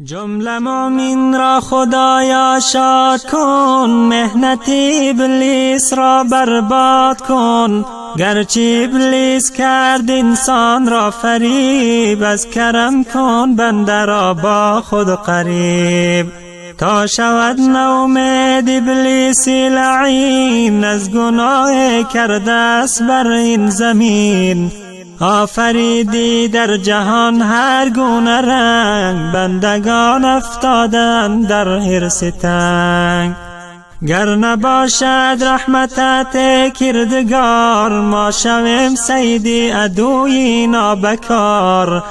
جمله مؤمن را خدایا شاد کن، محنت ابلیس را برباد کن. گرچه ابلیس کرد انسان را فریب، از کرم کن بنده را با خود قریب. تا شود نومید ابلیس لعین، از گناه کرده است بر این زمین. آفریدی در جهان هر گونه رنگ، بندگان افتادند در حرص تنگ. گر نباشد رحمتت کردگار، ما شویم صید عدوی نابکار.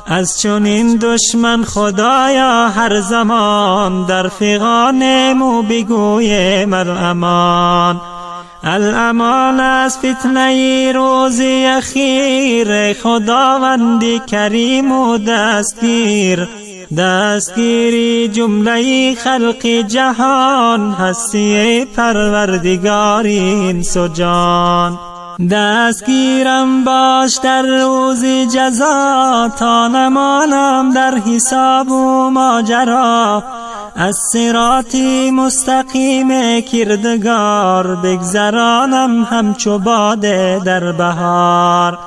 از چنین دشمن خدایا هر زمان، در فغانیم و بگوییم الامان. الامان از فتنه روزی اخیر، خداوند کریم و دستگیر. دستگیری جمله خلق جهان، هستی پروردگار انس و جان. دستگیرم باش در روز جزا، تا نمانم در حساب و ماجرا. از صراط مستقیم کردگار، بگذرانم همچو باد در بهار.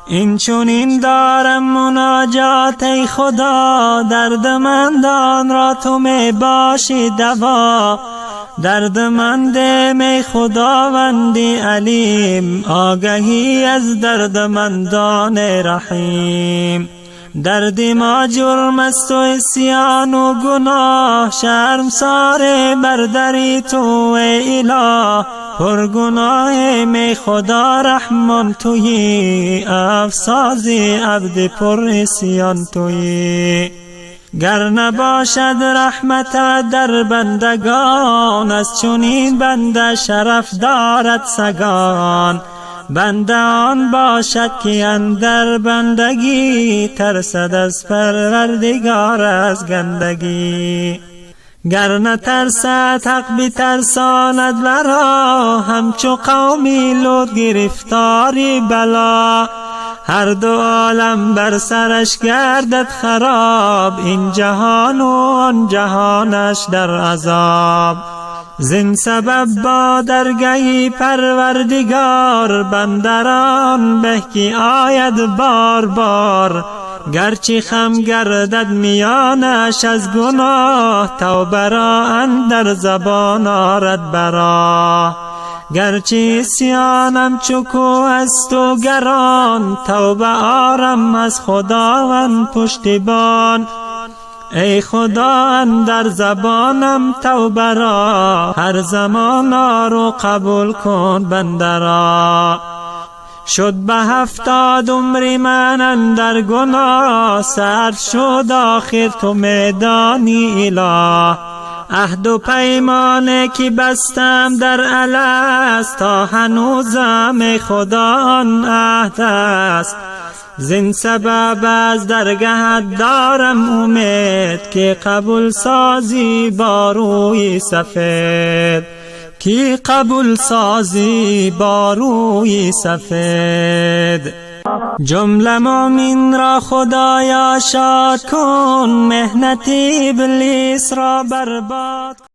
این چنین دارم مناجات ای خدا، دردمندان را تو می باشی دوا. دردمندم ای خداوند علیم، آگهی از دردمندان رحیم. درد ما جرم است و عصیان و گناه، شرمسار بر در تو ای اله. پر گناهیم ای خدا رحمان تویی، افسازی عبد پر عصیان تویی. گر نباشد رحمت در بندگان، از چنین بنده شرف دارد سگان. بنده آن باشد که اندر بندگی، ترسد از پروردگار از گندگی. گر نترسد حق بترساند ورا، همچو قومی لوط گرفتاری بلا. هر دو عالم بر سرش گردد خراب، این جهان و آن جهانش در عذاب. زین سبب با درگهی پروردگار، بندران به که آید بار بار. گرچه خم گردد میانش از گناه، توبه را اندر زبان آرد برا. گرچه عصیانم چو کوه است و گران، توبه آرم از خداوند پشتیبان. ای خدا اندر زبانم توبه را، هر زمان آر و قبول کن بنده را. شد به 70 عمر من اندر گناه، صرف شد آخر تو میدانی اله. عهد و پیمان که بستم در الست، تا هنوزم خدا آن عهد است. زین سبب از درگهت دارم امید، که قبول سازی با روی سفید. کی قبول سازی با روی سفید. جمله مؤمن را خدایا شاد کن، محنت ابلیس را برباد کن.